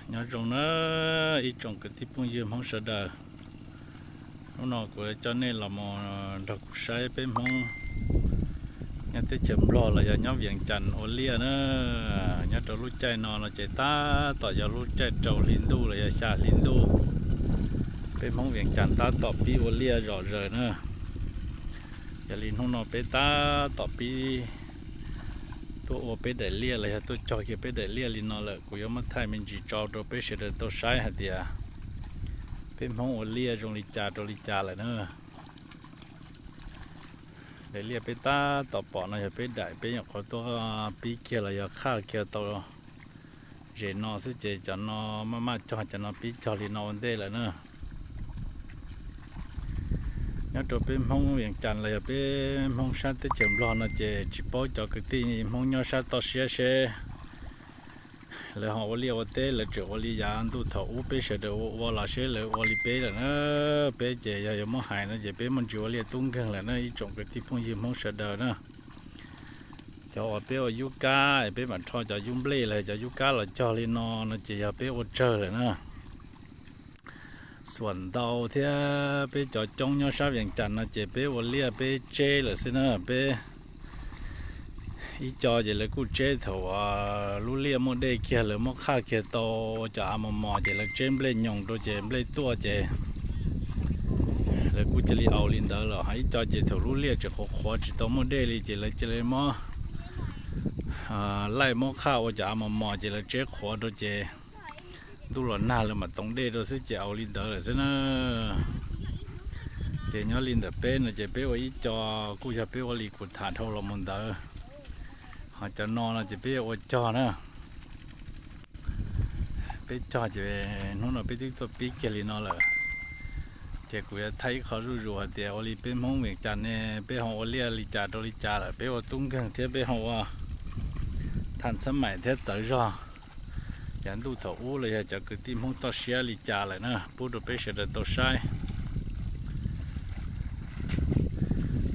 Nyob zoo na ib tsoom kwv tij phooj ywg Hmoob sawv daws. Hnub no kuv coj nej los mus nrog kuv saib peb Hmoob nyob teb chaws Nplog los yog nyob Vias Cas ua liaj na. Nyob rau lub caij no no ces tab tom yog lub caij rau hli ntuj los yog xya hli ntuj. Peb Hmoob Vias Cas tab tom pib ua liaj zom zaws na. Yog li hnub no peb tab tom pib tuaj ua peb daim liaj los yog tuaj cog kiag peb daim liaj li no lawm, kuv yuav muab thaij me ntsis tso rau peb sawv daws tau saib hais tias peb Hmoob ua liaj zoo li cas rau li cas lawm na. Daim liaj peb tab tom pom no yog peb daim, peb nyuam qhuav tuaj pib kiag los yog qhaj kiag tau zem no xwb ces cov no maj maj cog, cov no pib cog li no ua ntej lawm na. Nyob rau peb Hmoob Vias Cas los yog peb Hmoob sab teb chaws Nplog no ces tsis paub cov kwv tij Hmoob nyob sab toj siab seb lawv ho ua liaj ua teb, lawv tseem ua li yav ntuj thaum ub peb sawv daws ua ua los seb lawv ua li peb lawm na. Peb ces yog yuav muab hais no ces peb muaj ntsis ua liaj tub nkeeg lawm na ib tsoom kwv tij phooj ywg Hmoob sawv daws na. Cov uas peb ua yub kab es peb mam rho cov yub nplej los cov yub kab los cog li no no ces yog peb ua tsawg lawm na. Xuam ntau thiab peb cov coob nyob sab Vias Cas no ces peb ua liaj peb tseb lawm xwb na. Peb ib co ces lawv kuj tseb thaum lub liaj muaj dej kiag lawv muab qhaj kiag tau cov av mos mos ces lawv tseb nplej nyoos rau ces nplej tuaj ces lawv kuj cia li aus li ntawd los. Ho ib co ces thaum lub liaj tseem qhuav qhuav tsis tau muaj dej li ces lawv cia li muab laij muab qhaj ua cov av mos mos ces lawv tseb qhuav rau ces ntuj los nag lawv mam toov dej rau xwb ces aus li ntawd lawm xwb na. Ces nyob li ntawm peb no ces peb ua ib co kuj yog peb ua li kuv tham dhau los mus ntawd. Ho cov no no ces peb yuav ua cog na. Peb cog ces hnub no peb twb tuaj pib kiag li no lawm. Ces kuv yuav thaij ib qho zuj zus hais tias ua li peb Hmoob Vias Cas ne peb ho ua liaj li cas rau li cas lawm, peb ua tub nkeeg thiab peb ho ua tham xab maim thiab txawv zog yav ntuj thaum ub los yog cov kwv tij Hmoob toj siab li cas lawm na, pub rau peb sawv daws tau saib.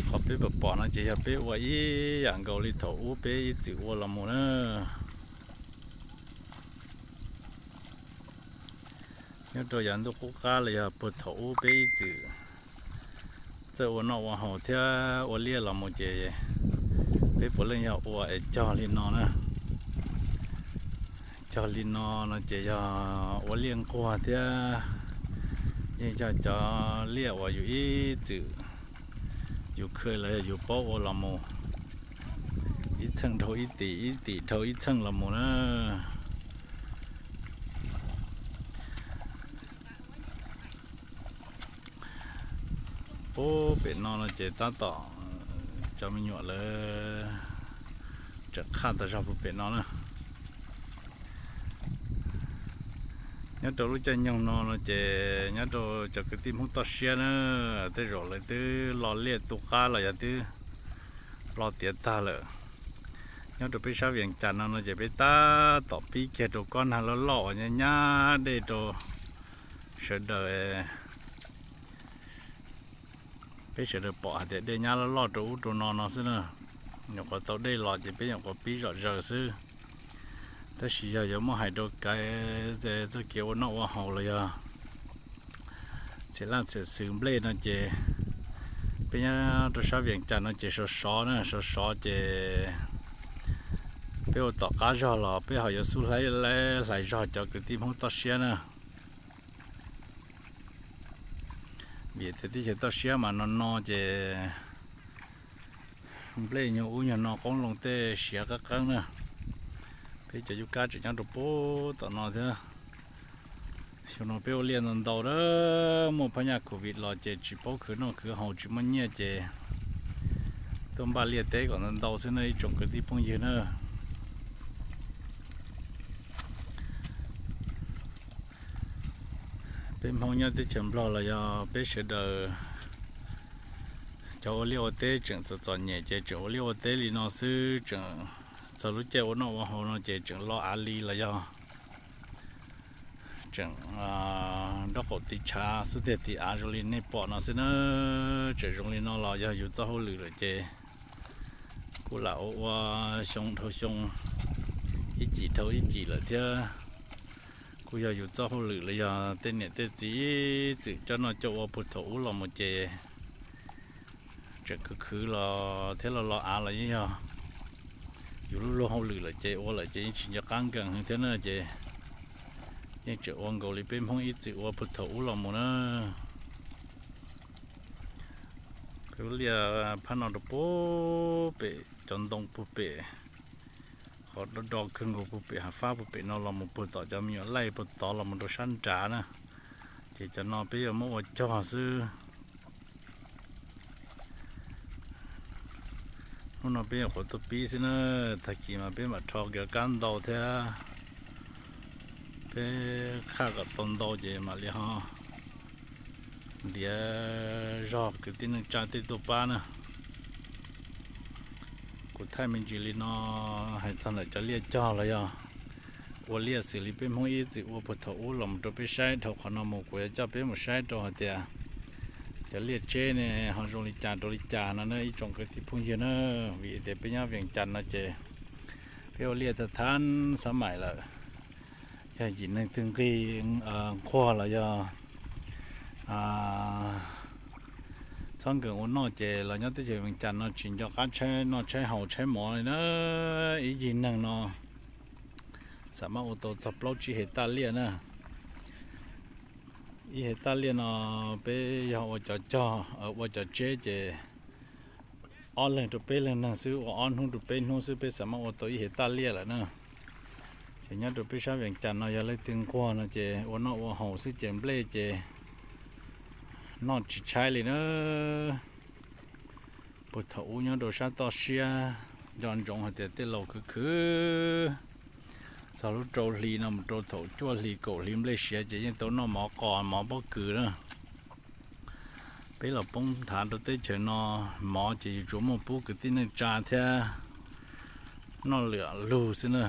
Qhov peb pom pom no ces yog peb ua ib yam nkaus li thaum ub peb ib txwm ua los mus na. Nyob rau yav ntuj qub qab los yog puag thaum ub peb ib txwm txawj ua noj ua haus thiab ua liaj los mus ces peb puav leej yog ua es cog li no na. Cog li no no ces yog ua liaj nquag thiab yeej yog cov liaj uas yus ib txwm yus khaws los yog yus paub ua los mus, ib txheej dhau ib tim, ib tim dhau ib txheej los mus na. Puag pem no no ces tab tom cov me nyuam lawv tseem qhaj tag zog puag pem no na. Nyob rau lub caij nyoog no no ces nyob rau cov kwv tij Hmoob toj siab na, tej zaum lawv twb lo liaj tu qab los yog twb lo tiav tag lawm. Nyob rau peb sab Vias Cas no no ces peb tab tom pib kiag rau kob nag loj loj uas nyab nyab dej rau sawv daws. Peb sawv daws pom hais tias dej nyab loj loj rau ub rau no no xwb na. Nyuam qhuav tau dej los ces peb nyuam qhuav pib zom zaws xwb. Tab sis yog yuav muab hais rau kev txoj kev ua noj ua haus los yog txhia laj txhia xwm nplej no ces peb nyob rau sab Vias Cas no ces sov sov na, sov sov ces peb ua tom qab zog los peb ho yuav xub hlais hlais zog cov kwv tij Hmoob toj siab na. Vim tias teb chaws toj siab mas no no ces nplej nyuag ub nyuag no qoob loo tej siav qab qeeb na. Peb cov yub kab tseem nyob rau puag tom no thiab. Xyoo no peb ua liaj ntau ntau a, muaj phab nyaj covid los ces tsis paub khwv noj khwv haus tsis muaj nyiaj ces tuaj npaj liaj teb kom ntau ntau xwb na ib tsoom kwv tij phooj ywg na. Peb Hmoob nyob teb chaws Nplog los yog peb sawv daws cov ua liaj ua teb tseem txom txom nyem ces tseem ua liaj ua teb li no xwb, tseem txog lub caij ua noj ua haus no ces tseem lo av li los yog tseem nraub qaum tiv tshav xub tiag tiv av zoo li nej pom no xwb na. Tseem zoo li no los yog yus txoj hauj lwm lawm ces kuj lam ua ua xyoo dhau xyoo, ib cim dhau ib cim lawm thiab. Kuj yog yus txoj hauj lwm los yog tej niam tej txiv txwm coj noj coj ua puag thaum ub los mus ces tseem khwv khwv los thiab los los av los yeej yog yus lub luag hauj lwm lawm ces ua lawm ces yeej tsis nco qab nkees heev thiab na ces yeej tseem ua nkaus li peb Hmoob ib txwm ua puag thaum ub los mus na. Peb ua liaj phab no rau puag pem cov ntoo puag pem, qhov do do kawg nkaus puag pem hav fab puag pem no los mus puag tom cov me nyuam laij puag tod los mus rau sab nrad na. Ces cov no peb yuav muab ua cog xwb. Hnub no peb yuav qhuav tuaj pib xwb na, tag kis mas peb mam rho kiag kab ntau thiab. Peb qhaj kom tau ntau ces mam li ho ntiav zog kwv tij neej tsa tej tuaj pab na. Kuv thaij me ntsis li no hais txog ntawm cov liaj cog los yog ua liaj xws li peb Hmoob ib txwm ua puag thaum ub los mus rau peb saib. Dhau qhov no mus kuv yuav coj peb mus saib rau hais tias cov liaj tseb ne ho zoo li cas rau li cas no na ib tsoom kwv tij phooj ywg na. Vim tias peb nyob Vias Cas no ces peb ua liaj thaj thab xab maim lawm. Yog yim neeg twg nqig nquag los yog txhob nkees ua noj ces los nyob teb chaws Vias Cas no tsis nco qab tshaib noj tshaib haus tshaib mov li na. Ib yig neeg no xam maj ua tau txog plaub tsib hais-taj liaj na. Ib hais-taj liaj no peb yog ua cov cog ua cov tseb ces ob leeg rau peb leeg neeg xwb, ua ob hnub rau peb hnub xwb peb xam maj ua tau ib hais-taj liaj lawm na. Ces nyob rau peb sab Vias Cas no yog leej twg nquag no ces ua noj ua haus xwb ces nplej ces noj tsis tshaib li na. Puag thaum ub nyob rau sab toj siab nco ntsoov hais tias tej laus khwv khwv txog lub rau hli no mus rau thaum cuaj hli kaum hli nplej siav ces yeej tau noj mov qos mov pob kws na. Peb los poob nthav rau teb chaws no, mov ces yuav tsum muaj pub kwv tij neej tsa thiab noj lwm lug xwb na.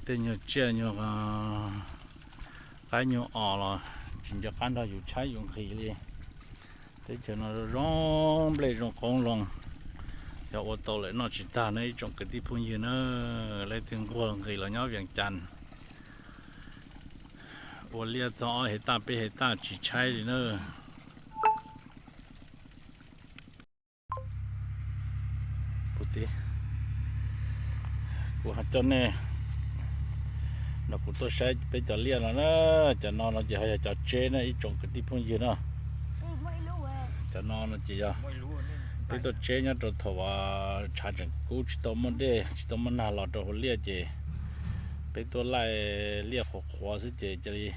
Tej nyuag tsiaj nyuag qaib nyuag os los tsis nco qab nrog yus tshaib yus nqhis li. Teb chaws no zoo nplej zoo qoob loo, yog ua tau lawm noj tsis tag na ib tsoom kwv tij phooj ywg na. Leej twg nquag nqis los nyob Vias Cas ua liaj txog ob hais-taj peb hais-taj tsis tshaib li na. Kuv coj nej nrog kuv tuaj saib peb cov liaj no na. Cov no no ces ho yog cov tseb na ib tsoom kwv tij phooj ywg na. Cov no no ces yog peb tuaj tseb nyob rau thaum tshav tseem kub tsis tau muaj dej tsis tau muaj nag los rau hauv liaj ces peb tuaj laij liaj qhuav qhuav xwb ces cia li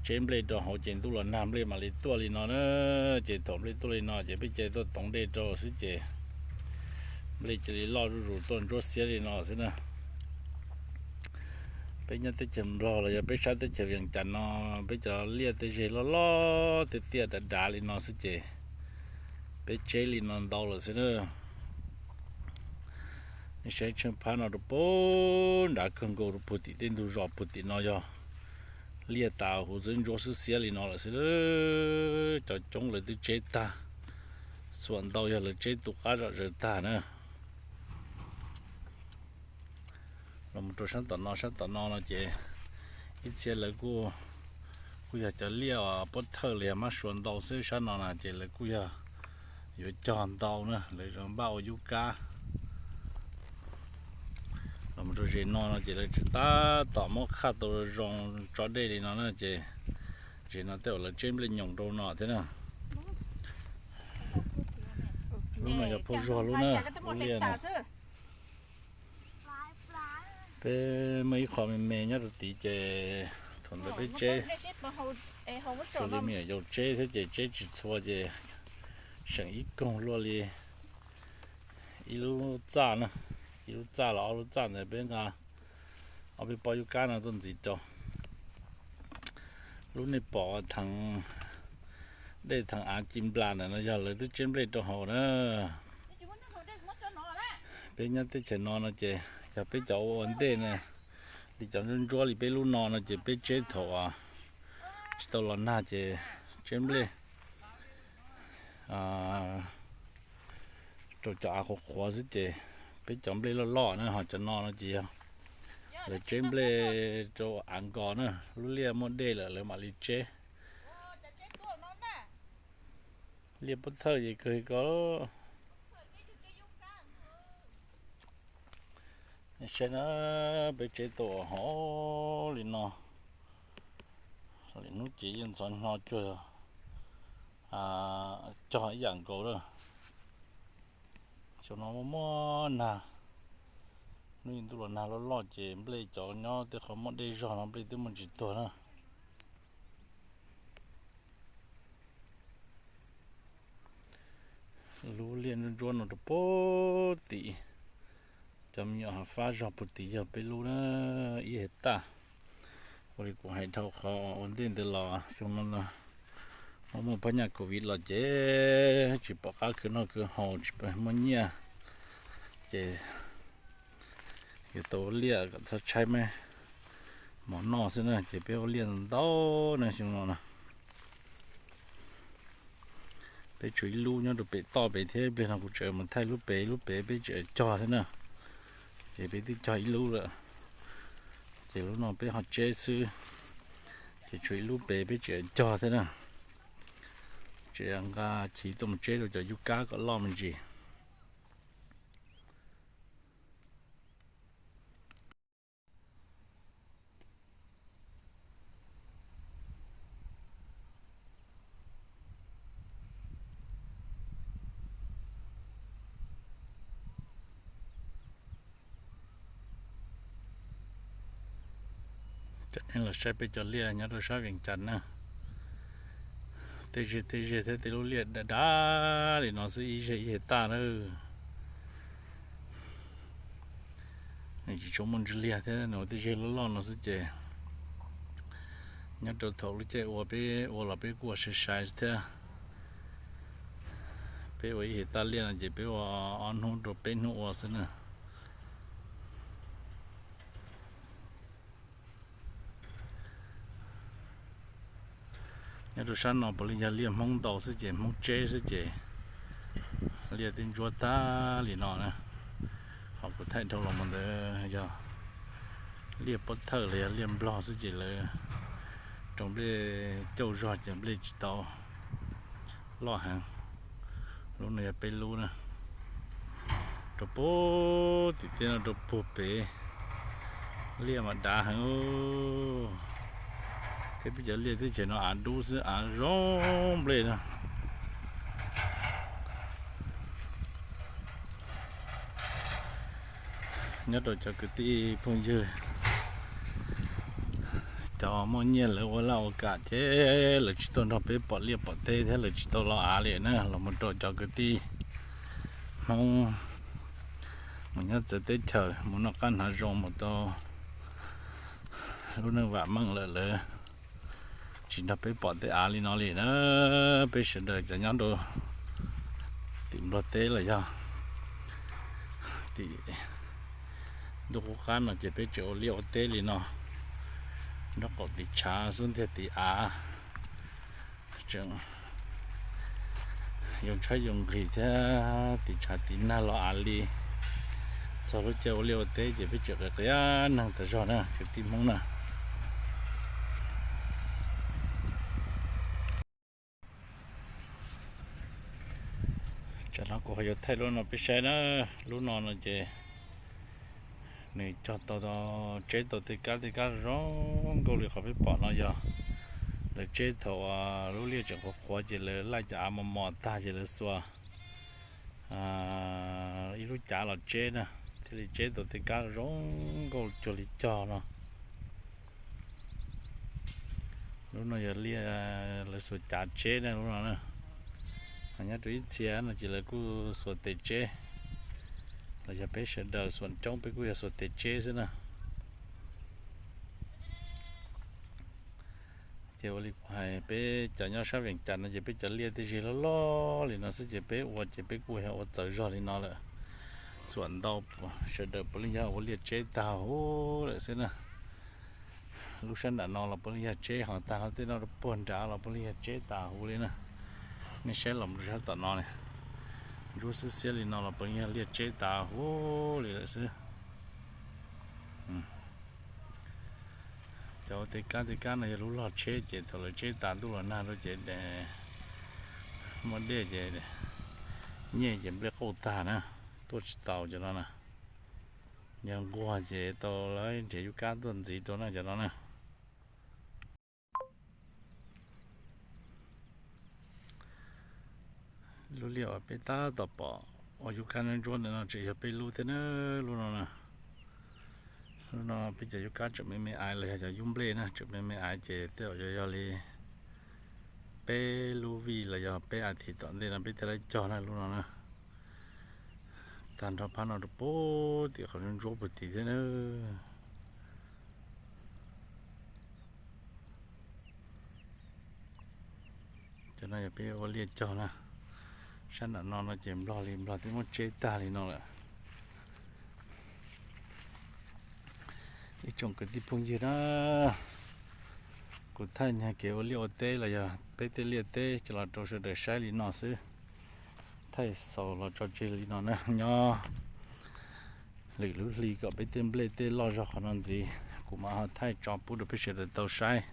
tseb nplej rau hauv ces ntuj los nag nplej mam li tuaj li no na. Ces thaum nplej tuaj li no ces peb cia li tuaj toov dej rau xwb ces nplej cia li loj zuj zus tuaj ntsuab xiab li no xwb na. Peb nyob teb chaws Nplog los yog peb sab teb chaws Vias Cas no, peb cov liaj tej zej loj loj tej tiaj dav dav li no xwb ces peb tseb li no ntau lawm xwb na. Nej saib tsheej phab no rau puag nrad kawg nkaus rau puag tim tej ntug zos puag tim no yog liaj tas huv txwb ntsuab xwb xiab li no lawm xwb. Cov coob lawv twb tseb tag, xuam ntau yog lawv tseb tu qab zom zaws tag na. Los mus rau sab tom no, sab tom no no ces ib txhia lawv kuj, kuj yog cov liaj uas pob thawj los yog mab sua ntau xwb, sab no na ces lawv kuj yog yuav cog ntau na, lawv npaj ua yub kab. Los mus rau zes no no ces lawv tseem tab tom muab qhaj tau zoo tso dej li no na ces zes no tej zaum lawv tseb nplej nyoos rau no thiab na. Lub no yog phauj Zuag lub na, lub liaj no. Peb muaj ib qho me me nyob rau tid ces thaum ntawd peb tseb, xws li me nyuam yaus tseb thiab ces tseb tsis txhua ces seem ib koog luaj li ib lub txaj na, ib lub txaj los ob lub txaj ntawd peb nqa ob peb pob yub kab no tuaj ntxiv rau. Lub nej pom theev dej theev av ci nplas ntawm no yog lawv twb tseb nplej rau hauv na. Peb nyob teb chaws no no ces yog peb cov ua ua ntej na, li cov ntsuab ntsuab li peb lub no no ces peb tseb thaum tsis tau los nag ces tseb nplej rau cov av qhuav qhuav xwb ces peb cov nplej loj loj na, ho cov no no ces yog Lawv tseb nplej rau av nkos na, lub liaj muaj dej lawm lawv mam li tseb. Liaj pob thawj ces kawg ko. Saib na, peb tseb tau hov li no, lwm hnub ces yeej ntxhov hnyo cuag cog ib yam nkaus lawm. Xyoo no muaj muaj nag, hnub ib ntuj los nag loj loj ces nplej cov nyob tej qhov muaj dej zog no nplej twb muaj tsis tuag na. Lub liaj ntsuab ntsuab no rau puag tim, cov me nyuam hav fab zog puag tim yog peb lub na, ib hais taj. Ua li kuv hais dhau qhov ua ntej ntawd los xyoo no muaj muaj phab nyaj covid los ces tsis pom qab khwv noj khwv haus, tsis muaj nyiaj, ces yuav tau ua liaj kom txhob tshaib mov noj xwb na, ces peb ua liaj ntau na xyoo no na. Peb tshuav ib lub nyob rau pem toj pem thiab, ib pliag no kuv tseem mus thaij lub pem, lub pem peb tseem cog thiab na. Ces peb twb cog ib lub lawm, ces lub no peb ho tseb xwb, ces tshuav ib lub pem peb tseem cog thiab na. Tseem nqa chiv tuaj mus tseb rau cov yub kab kom loj me ntsis. Cov neeg los saib peb cov liaj nyob rau sab Vees Cas na, tej zeg tej zeg thiab tej lub liaj dav dav li no xwb, ib zeg ib zeg taj na. Nws tsis tshua muaj ntsws liag thiab, nws ua tej zeg loj loj no xwb ces nyob rau thaum lub caij ua peb ua los peb kuj ua sai sai thiab. Peb ua ib zeg taj liaj no ces peb ua ob hnub rau peb hnub ua xwb na. Nyob rau sab no puav leej yog liaj Hmoob ntau xwb ces Hmoob tseb xwb ces liaj twb ntsuab tag li no na. Qhov kuv thaij dhau los mus ntawd yog liaj pob thawj los yog liaj nplog xwb ces lawv rau nplej cauj zog ces nplej tsis tau loj heev. Lub no yog peb lub na, rau puag tim tej no rau puag pem, liaj mas dav heev. Thiab peb cov liaj teb chaws no av dub xwb, av zoo nplej na. Nyob rau cov kwv tij phooj ywg, cov muaj nyiaj lawv ua laj ua kam ces lawv tsis tuaj nrog peb pom liaj pom teb thiab lawv tsis tau los av li na. Los mus rau cov kwv tij Hmoob mus nyob txawv teb chaws mus noj qab hnav zoo mus tau lub neej vam meej lawm, lawv tsis nrog peb pom tej av li no li na. Peb sawv daws cov nyob rau tim Nplog teb los yog tim ntuj qub qab no ces peb tseem ua liaj ua teb li no, nraub qaum tiv tshav xub ntiag tiv av tseem yoo tshaib yoo nqhis thiab tiv tshav tiv nag los av li. Txog lub caij ua liaj ua teb ces peb tseem qias qias neeg tas zog na kwv tij Hmoob na. Tsam no kuv ho yuav thaij lub no peb saib na. Lub no no ces nws cog tau tseb tau tej kab tej kab zoo nkauj li qhov peb pom no yog lawv tseb thaum lub liaj tseem qhuav qhuav ces lawv laij cov av mos mos tag ces lawv xuas ib lub cav los tseb na, thiaj li tseb tau tej kab zoo nkauj cuag li cog no. Lub no yog liaj lawv xuas cav tseb na lub no na. Nyob rau ib txhia no ces lawv kuj xuas tes tseb, los yog peb sawv daws xuas coob peb kuj yog xuas tes tseb xwb na. Ces ua li kuv hais peb cov nyob sab Vees Cas no ces peb cov liaj tej zeg loj loj li no xwb ces peb ua ces peb kuj yog ua txawv zog li no lawm. Xuam ntau, sawv daws puav leej yog ua liaj tseb tag huv lawm xwb na. Lub sab nram no los puav leej yog tseb ho tag no, tej no rau puag nrad los puav leej yog tseb tas huv li na. Nej saib los rau sab tom no, ntsuab xiab xiab li no los puav leej yog liaj tseb tas huv li lawm xwb. Cov ua tej kab tej kab no yog lub log tsheb ces thaum lawv tseb tas ntuj los nag rau ces muaj dej ces nyej ces nplej qauj tag na, tuaj tsis tau cov no na. Yog nquag ces tau lawv nrhiav yub kab tuaj ntxiv rau na cov no na. Lub liaj uas peb tab tom pom ua yub kab ntsuab ntsuab ntawm no tseem yog peb lub thiab na, lub no na. Lub no peb cov yub kab tseem me me aiv los yog cov yub nplej na tseem me me aiv ces tej zaum yog yog li peb lub vij los yog peb as thiv tom ntej no peb thiaj li cog na lub no na. Tag nrho phab no rau puag tim qhov ntsuab ntsuab puag tim thiab na. Cov no yog peb ua liaj cog na. Sab nram no no ces nplog li nplog twb muab tseb tag li no lawm. Ib tsoom kwv tij phooj ywg na, kuv thaij nyag kev ua liaj ua teb los yog peb tej liaj teb coj los rau sawv daws saib li no xwb. Thaij xaus los tso tseg li no na, nyob lwm lub hli kom peb tej nplej tej loj zog qhov no ntxiv kuv mam ho thaij tso pub rau peb sawv daws tau saib.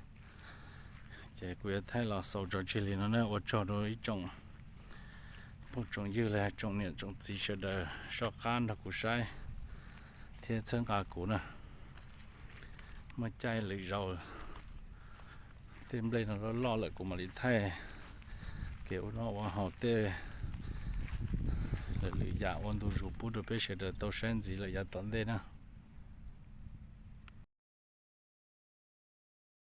Ces kuv yuav thaij los xaus tso tseg li no na, ua tsaug rau ib tsoom phooj tsoom ywg los tsoom niam tsoom txiv sawv daws soj qab nrog kuv saib thiab txhawb nqa kuv na. Muaj caij lwm zaus tej nplej no loj loj lawm kuv mam li thaij kev ua noj ua haus tej lwm yam ua ntu zus pub rau peb sawv daws tau saib ntxiv lawm yav tom ntej na.